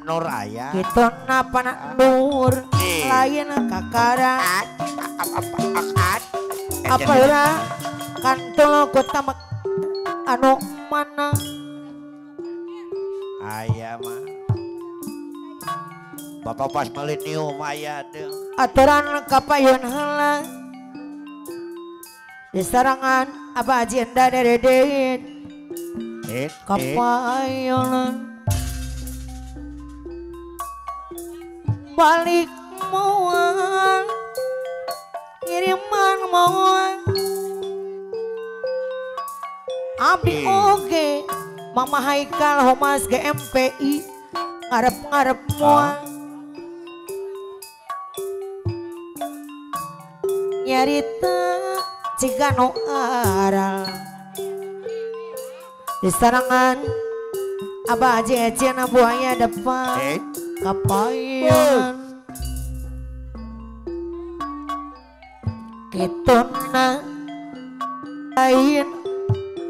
Nur aya. Kitu napana Nur lain kakara. Apalah kantol kota anu mana? Aya mah. Bapak pas milenium aya teh. Aturan kapayun heula. Di sarangan apa agenda deredet. Kapayun balik moal ngiriman moal abdi oge Mama Haikal Homas GMPI ngarep-ngarep moal nyarita ciga nu aral di sarangan Abah Haji Ecena buaya depan kapayun kituna lain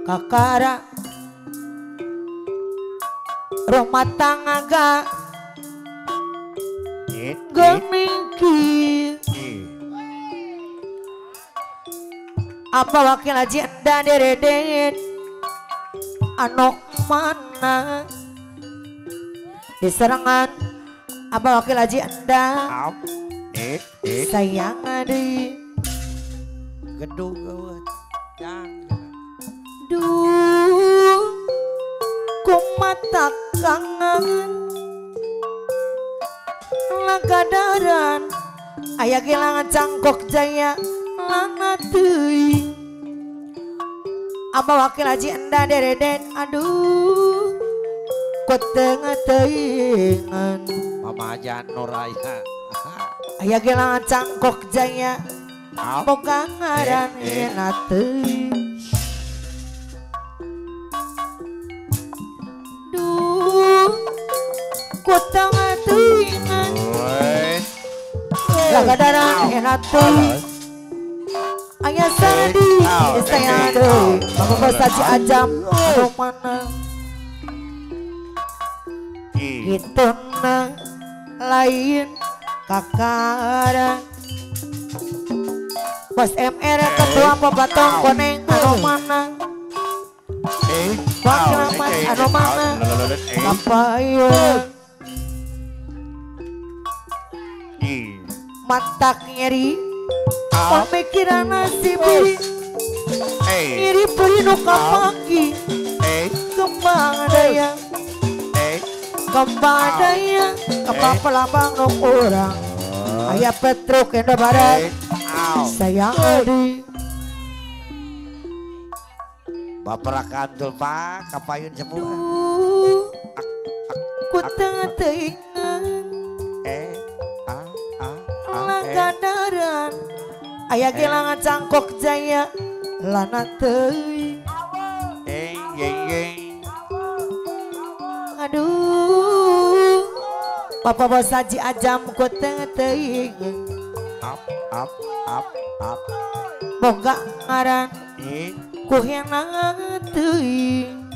kakara rumah tangga geningki apa wakil haji enda deredet anu mana di serangan apa wakil haji enda sayang adi gedung gawat duh kumata kangen lagadaran aya kelangan cangkok jaya lana teuing apa wakil haji enda dereden aduh kotengah teuingan Mama aja Nur aya aya kelangan cangkok jaya boga ngaran hena teuing duh kotengah teuingan lagadaran hena teuing aya sandi sayang deui Bapak bos haji ajam anu mana kituna lain kakara bos MR ketua Bobatong koneng anu mana wakil mas anu mana kapayun matak nyeri pemikiran nasib nyeri peri nu kapanggi kembang daya kembang daya kembang pelambang nu urang aya Petruk Indo Barat sayang adi Bapak kantul pak kapayun semua ku teu teuingan lagadaran aya gelangan cangkok jaya lana teuing aduh Bapak bos haji ajam ku teu teuing up up up up boga ngaran ku hena teuing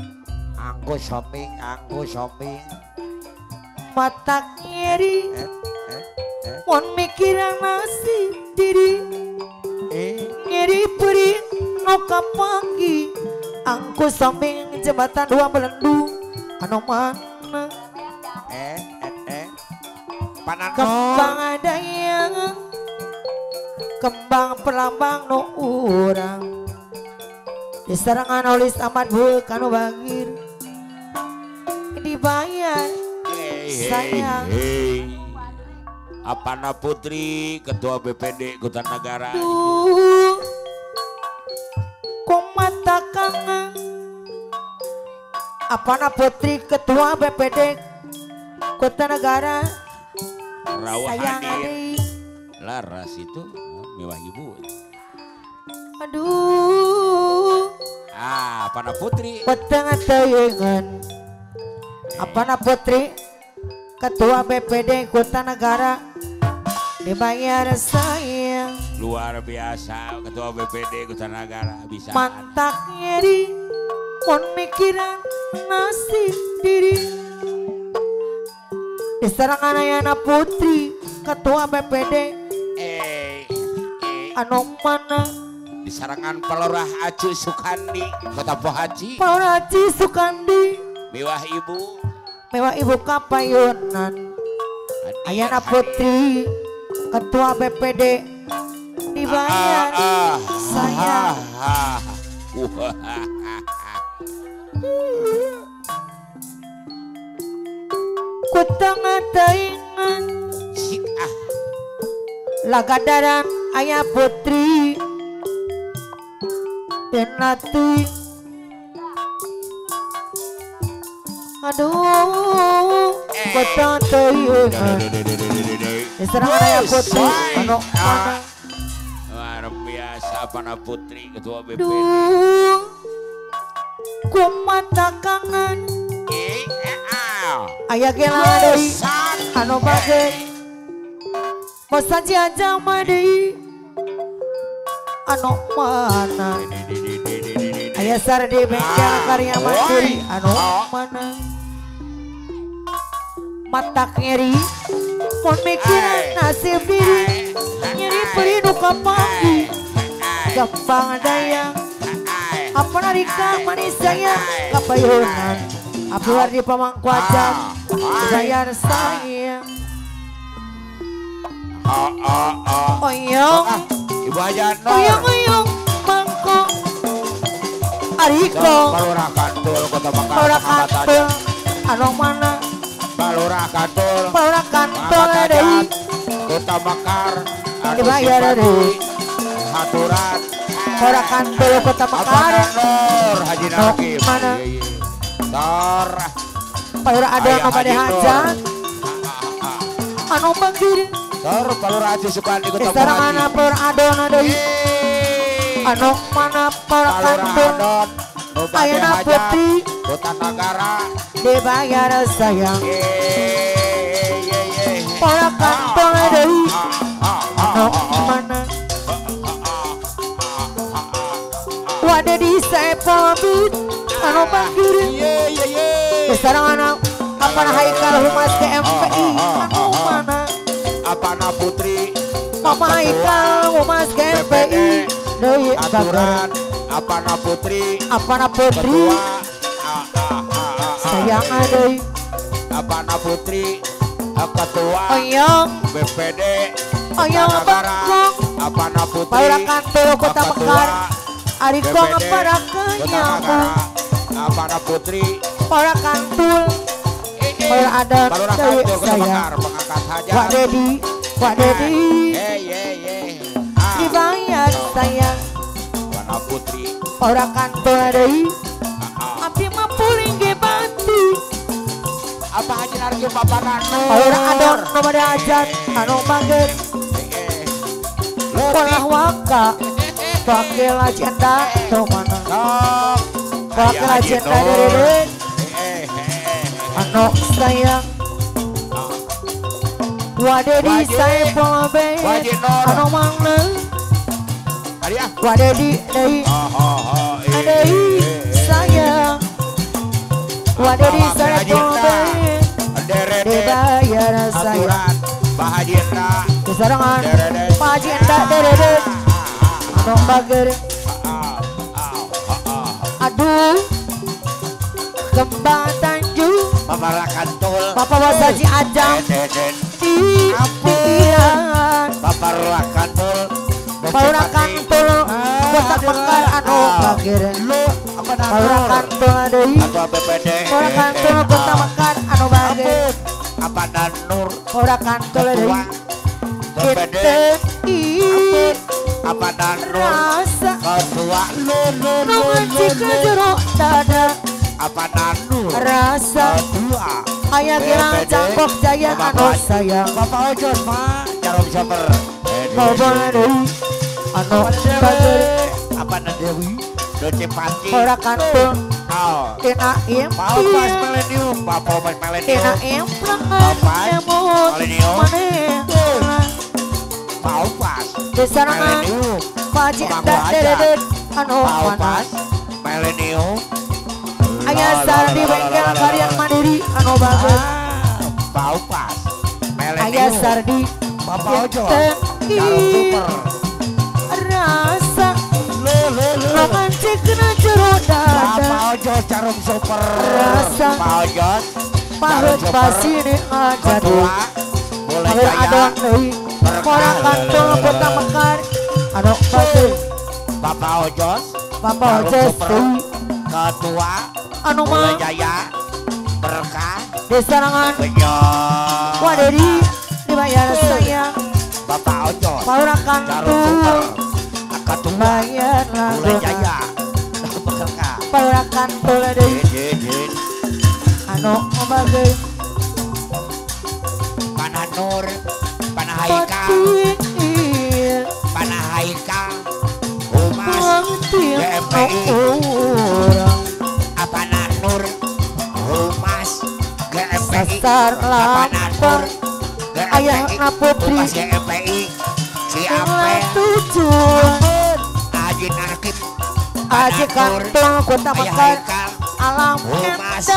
anggo shopping matak nyeri mun mikiran nasib diri nyeri peri nu kapanggi angku samping jembatan dua melendung anu mana kembang adaya kembang pelambang nu urang di serangan olis amat bu kanu bagir dibayar sayang. Apana Putri Ketua BPD Kutanegara. Duh, kumata kangen. Apana Putri Ketua BPD Kutanegara. Rawah hadir. Laras itu mewah ibu. Aduh. Ah, Apana Putri. Peteng teuingan. Apana Putri Ketua BPD Kutanegara dibayar sayang. Luar biasa Ketua BPD Kutanegara bisa. Mantak nyeri mun mikiran nasib diri. Diserangan Ayana Putri Ketua BPD anu mana disarangan Palurah Acu Sukandi Kota Pohaci Palurah Aci Sukandi mewah ibu mewah ibu kapayunan Ayana Putri Ketua BPD dibayar saya kutang taingan lagadaran Ayah Putri Tenati aduh kutang taingan diserangan Ayah Putri anu mana luar biasa Pana Putri Ketua BPD kumata kangen Ayah gela deui anu bage bosan aja mah deui anu mana Ayah sardi bengkel karya mandiri anu mana mata nyeri pon mikiran nasib diri nyeri perih duka pagi gampang daya apa narika manis saya kapayunan Abdul di pamangku ajam bayar saya oyong ibu aja oyong oyong mangkok ariko Palurah Kantul Kota Mekar Palurah Kantul anu mana Palurah Kantul Palurah Kantul deui Kota Mekar dibayar deui haturan Palurah Kantul Kota Mekar Nur Haji Nakib mana Tor Palurah ada anu bade hajat anu manggir Tor Palurah Haji Sukandi Kota Mekar sarangan Palurah Adon deui anu mana Palurah Kantul Ayana Putri Kota Nagara dibayar sayang Palurah Kantul deui anu mana wade di sepobit anu manggir sarangan apana Haikal Humas KMPI anu mana apana Putri Mama Haikal Humas KMPI deui aturan apana Putri apana Putri sayang deui apana Putri Ketua oyong BPD oyong bangkok apana Putri Palurah Kantul Kota Mekar ariko ngeparakeun nyamu apana Putri Palurah Kantul Palurah Adon deui sayang Wak Dedi Wak Dedi dibayar sayang Apana Putri Palurah Kantul deui abdi mah puling ge bati apa Haji Narkim Apana Nur Palurah Adon nu bade hajat anu mager polah waka wakil agenda nu mana wakil agenda deui anu sayang wade di saepol be anu mana wade di deui deui sayang wade di saepol be dibayar sayang Pak Haji Enda disarangan Pak Haji Enda derede anu bager aduh Kembang Tanjung Bapak Kantul Bapak Wasaji Ajam di pikiran Bapak Kantul Palurah Kantul Kota Mekar anu bager Palurah Kantul deui Palurah Kantul Kota Mekar anu bager Apana Nur Palurah Kantul deui kita Apana Nur rasa Ketua nu ngaji ka jero dada Apana Nur rasa Ayah girang cangkok jaya anu sayang Bapak Ojon Pak Jarum Soper Ngobrol deui anu bager Apana Dewi Doce Pati Palurah Kantul Tina Bapak impian Milenium Bapak Milenium Tina implangan emut maneh Paupas disarangan Pak Haji Enda deredet anu mana Milenium Ayah sardi bengkel karya mandiri anu bagus Paupas Ayah Sardi Bapak Ojo Jarum Super rasa romantik kena jero dada Bapak Ojo Jarum Super rasa Bapak Ojo parut pasine aja Ketua Boleh Jaya orang kantor Kota Mekar anu batu Bapak Ojo Bapak Ojo Ketua anu Boleh Jaya Berkah Desa Rangan Wadedi dibayar saya Bapak Ojo Paura Kantul Ketua bayar Boleh Jaya Berkah Paura Kantul deui anu bagai Panah Nur Panah Haikal Panah Haikal Humas GMPI Apanah Nur Humas GMPI Apanah Nur Ayah Putri Humas GMPI Ciape tujuan Aji Narkib Aji Kantul Kota Mekar alam Humas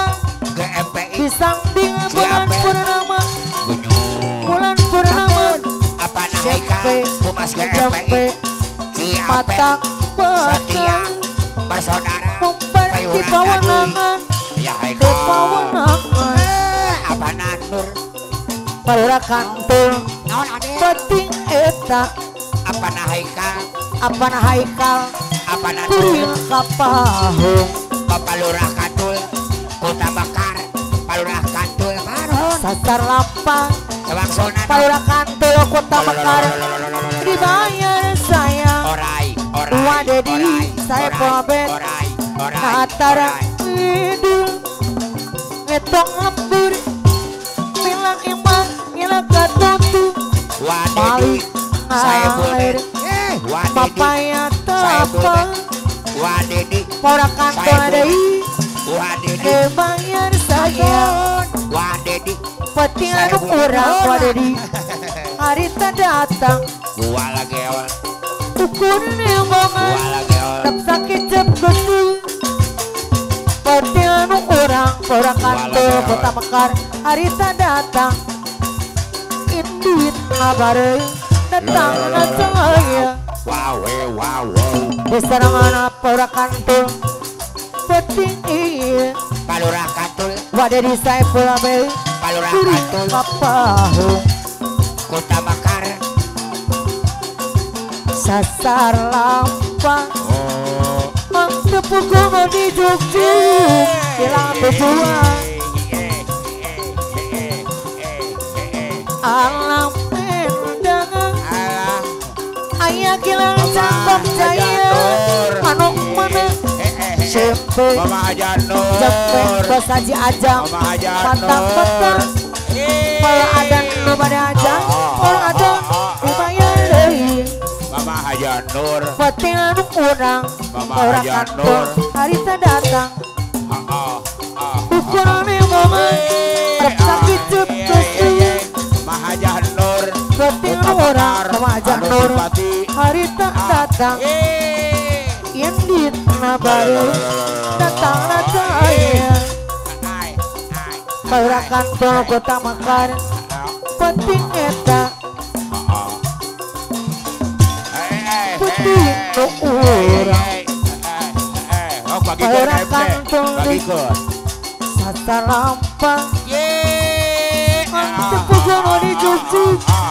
GMPI di samping bulan purnama bulan purnama Apanah Haikal Humas GMPI Ciape mata Setia bersaudara mumper di pawenangan di pawenangan Apanah Nur Palura Kantul penting eta Apanah Haikal Apanah Haikal Apanah Nur kuring kapahung Bapak Lurah Kantul Kota Mekar Palurah Kantul sasar lapang Sewangsonan Palurah Kantul Kota Mekar dibayar saya orai orai Wadedi saya pobet orai orai Katara ngidul ngetong lembur milang imang ngilang katutu Wadedi saya boleh Wadedi papaya tapa Wadedi Palurah Kantul deui Wadedi dibayar saya Wadedi peti anu urang Wadedi harita datang gua lagi awal ukur nembongan tep sakit cep gesu peti anu urang Palurah Kantul Kota Mekar harita datang indit ngabareng datang saya wawe wawe diserangan Palurah Kantul penting iya Palurah Kantul Wadedi Saiful Abel Palurah Kantul kapahung Kota Mekar sasar lampang mangtepu kumo di Jogja hilang tujuan alam endangan ayah kilang cangkok jaya anu mana Sempe Mama Haja Nur Jempe bos Haji Ajang Mama Haja Nur patang-patang Kalau ada nu pada Ajang Kalau ada dibayar deui Mama Haja Nur Penting anu urang Mama Orang Haja kantor Nur harita datang Ukurane momen Rep sakit cep gesu Mama Haja Nur Penting anu urang Mama Haja Nur harita datang Indit na baru datang na saya Palurah Kantul Kota Mekar penting eta penting nu urang Palurah Kantul sasar lampang mantep kuno di Jogja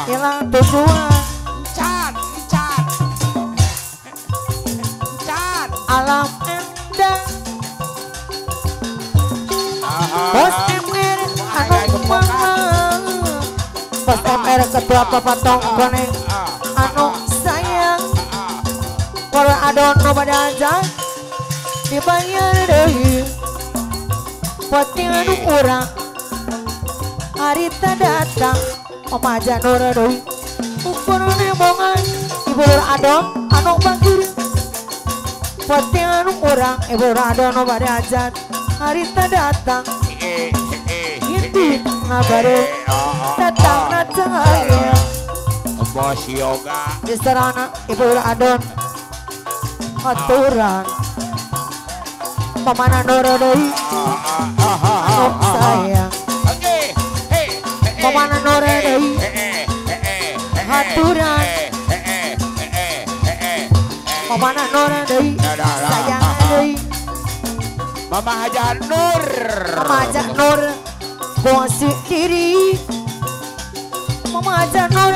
hilang tujuan alam endang Bos MR anu mana Bos MR ketua papatong koneng anu sayang Kalau adono pada aja dibayar deui penting anu urang harita datang Oma Janur deui ukurane bongan ibu Lur Adon anu bagir penting anu urang ibu Lur Adon pada aja harita datang indit ngabare datang na cahaya Bos Yoga di sarana ibu Lur Adon aturan pamana Noro deui anu sayang pamana Noro deui Aturan Mama Nur deui sayang deui Mama Haja Nur Mama Haja Nur gosik diri Mama Haja Nur